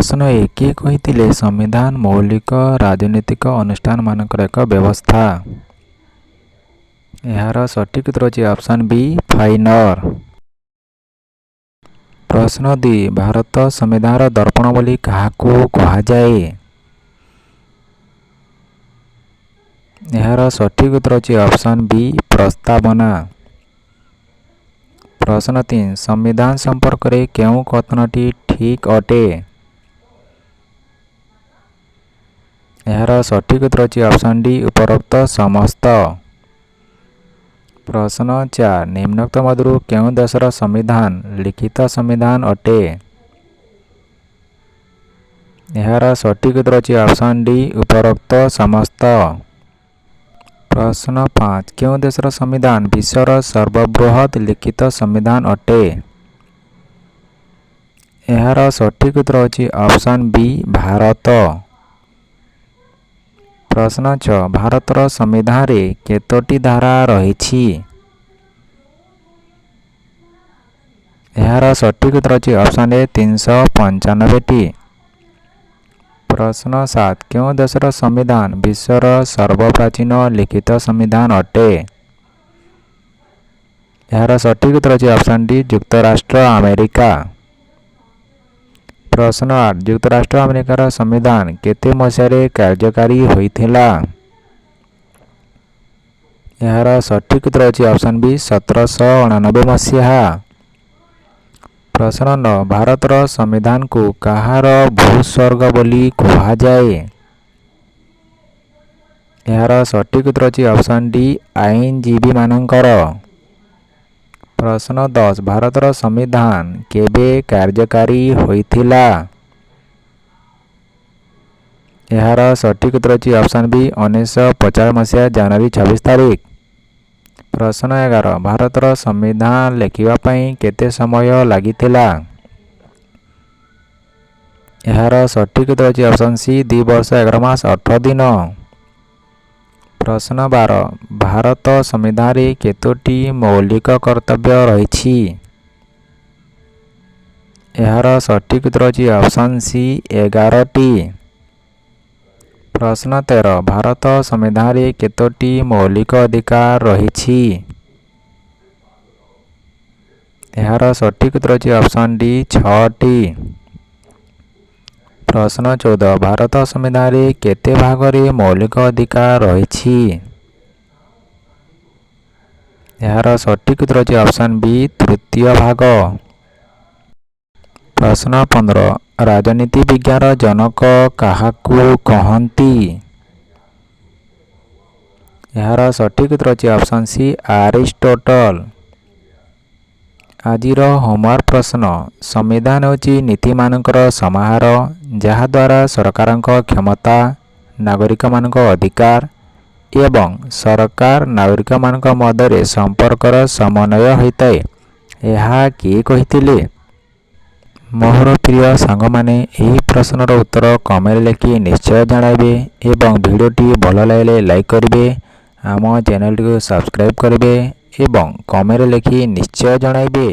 ପ୍ରଶ୍ନ 1, କିଏ କହିଥିଲେ ସମ୍ବିଧାନ ମୌଳିକ ରାଜନୈତିକ ଅନୁଷ୍ଠାନମାନଙ୍କର ଏକ ବ୍ୟବସ୍ଥା? ଏହାର ସଠିକ୍ ଉତ୍ତର ହେଉଛି ଅପସନ୍ ବି, ଫାଇନର। ପ୍ରଶ୍ନ 2, ଭାରତ ସମ୍ବିଧାନର ଦର୍ପଣ ବୋଲି କାହାକୁ କୁହାଯାଏ? ଏହାର ସଠିକ୍ ଉତ୍ତର ହେଉଛି ଅପସନ୍ ବି, ପ୍ରସ୍ତାବନା। ପ୍ରଶ୍ନ 3, ସମ୍ବିଧାନ ସମ୍ପର୍କରେ କେଉଁ କଥନଟି ଠିକ୍ ଅଟେ? ଏହାର ସଠିକ୍ ଉତ୍ତର ହେଉଛି ଅପସନ୍ ଡି, ଉପରୋକ୍ତ ସମସ୍ତ। ପ୍ରଶ୍ନ 4, ନିମ୍ନୋକ୍ତ ମଧ୍ୟରୁ କେଉଁ ଦେଶର ସମ୍ବିଧାନ ଲିଖିତ ସମ୍ବିଧାନ ଅଟେ? ଏହାର ସଠିକ୍ ଉତ୍ତର ହେଉଛି ଅପସନ୍ ଡି, ଉପରୋକ୍ତ ସମସ୍ତ। ପ୍ରଶ୍ନ 5, କେଉଁ ଦେଶର ସମ୍ବିଧାନ ବିଶ୍ୱର ସର୍ବବୃହତ୍ ଲିଖିତ ସମ୍ବିଧାନ ଅଟେ? ଏହାର ସଠିକ୍ ଉତ୍ତର ହେଉଛି ଅପସନ୍ ବି, ଭାରତ। ପ୍ରଶ୍ନ 6, ଭାରତର ସମ୍ବିଧାନରେ କେତୋଟି ଧାରା ରହିଛି? ଏହାର ସଠିକ୍ ଉତ୍ତର ହେଉଛି ଅପସନ୍ ଏ, 395ଟି। ପ୍ରଶ୍ନ 7, କେଉଁ ଦେଶର ସମ୍ବିଧାନ ବିଶ୍ୱର ସର୍ବପ୍ରାଚୀନ ଲିଖିତ ସମ୍ବିଧାନ ଅଟେ? ଏହାର ସଠିକ୍ ଉତ୍ତର ହେଉଛି ଅପସନ୍ ଡି, ଯୁକ୍ତରାଷ୍ଟ୍ର ଆମେରିକା। ପ୍ରଶ୍ନ 8, ଯୁକ୍ତରାଷ୍ଟ୍ର ଆମେରିକାର ସମ୍ବିଧାନ କେତେ ମସିହାରେ କାର୍ଯ୍ୟକାରୀ ହୋଇଥିଲା? ଏହାର ସଠିକ୍ ଉତ୍ତର ହେଉଛି ଅପସନ୍ ବି, 1789 ମସିହା। ପ୍ରଶ୍ନ 9, ଭାରତର ସମ୍ବିଧାନକୁ କାହାର ଭୂସ୍ୱର୍ଗ ବୋଲି କୁହାଯାଏ? ଏହାର ସଠିକ୍ ଉତ୍ତର ହେଉଛି ଅପସନ୍ ଡି, ଆଇନଜୀବୀମାନଙ୍କର। ପ୍ରଶ୍ନ 10, ଭାରତର ସମ୍ବିଧାନ କେବେ କାର୍ଯ୍ୟକାରୀ ହୋଇଥିଲା? ଏହାର ସଠିକ୍ ଉତ୍ତର ହେଉଛି ଅପସନ୍ ବି, 1950 ମସିହା ଜାନୁଆରୀ 26 ତାରିଖ। ପ୍ରଶ୍ନ 11, ଭାରତର ସମ୍ବିଧାନ ଲେଖିବା ପାଇଁ କେତେ ସମୟ ଲାଗିଥିଲା? ଏହାର ସଠିକ୍ ଉତ୍ତର ହେଉଛି ଅପସନ୍ ସି, 2 ବର୍ଷ 11 ମାସ 18 ଦିନ। ପ୍ରଶ୍ନ 12, ଭାରତ ସମ୍ବିଧାନରେ କେତୋଟି ମୌଳିକ କର୍ତ୍ତବ୍ୟ ରହିଛି? ଏହାର ସଠିକ୍ ଉତ୍ତର ହେଉଛି ଅପସନ୍ ସି, 11ଟି। ପ୍ରଶ୍ନ 13, ଭାରତ ସମ୍ବିଧାନରେ କେତୋଟି ମୌଳିକ ଅଧିକାର ରହିଛି? ଏହାର ସଠିକ୍ ଉତ୍ତର ହେଉଛି ଅପସନ୍ ଡି, 6ଟି। ପ୍ରଶ୍ନ 14, ଭାରତ ସମ୍ବିଧାନରେ କେତେ ଭାଗରେ ମୌଳିକ ଅଧିକାର ରହିଛି? ଏହାର ସଠିକ୍ ଉତ୍ତର ହେଉଛି ଅପସନ୍ ବି, ତୃତୀୟ ଭାଗ। ପ୍ରଶ୍ନ 15, ରାଜନୀତି ବିଜ୍ଞାନର ଜନକ କାହାକୁ କହନ୍ତି? ଏହାର ସଠିକ୍ ଉତ୍ତର ହେଉଛି ଅପସନ୍ ସି, ଆରିଷ୍ଟୋଟଲ। ଆଜିର ହୋମୱାର୍କ ପ୍ରଶ୍ନ: ସମ୍ବିଧାନ ହେଉଛି ନୀତିମାନଙ୍କର ସମାହାର, ଯାହାଦ୍ୱାରା ସରକାରଙ୍କ କ୍ଷମତା, ନାଗରିକମାନଙ୍କ ଅଧିକାର ଏବଂ ସରକାର ନାଗରିକମାନଙ୍କ ମଧ୍ୟରେ ସମ୍ପର୍କର ସମନ୍ୱୟ ହୋଇଥାଏ। ଏହା କିଏ କହିଥିଲେ? ମୋର ପ୍ରିୟ ସାଙ୍ଗମାନେ, ଏହି ପ୍ରଶ୍ନର ଉତ୍ତର କମେଣ୍ଟରେ ଲେଖି ନିଶ୍ଚୟ ଜଣାଇବେ ଏବଂ ଭିଡ଼ିଓଟି ଭଲ ଲାଗିଲେ ଲାଇକ୍ କରିବେ, ଆମ ଚ୍ୟାନେଲଟିକୁ ସବସ୍କ୍ରାଇବ୍ କରିବେ ଏବଂ କମେଣ୍ଟରେ ଲେଖି ନିଶ୍ଚୟ ଜଣାଇବେ।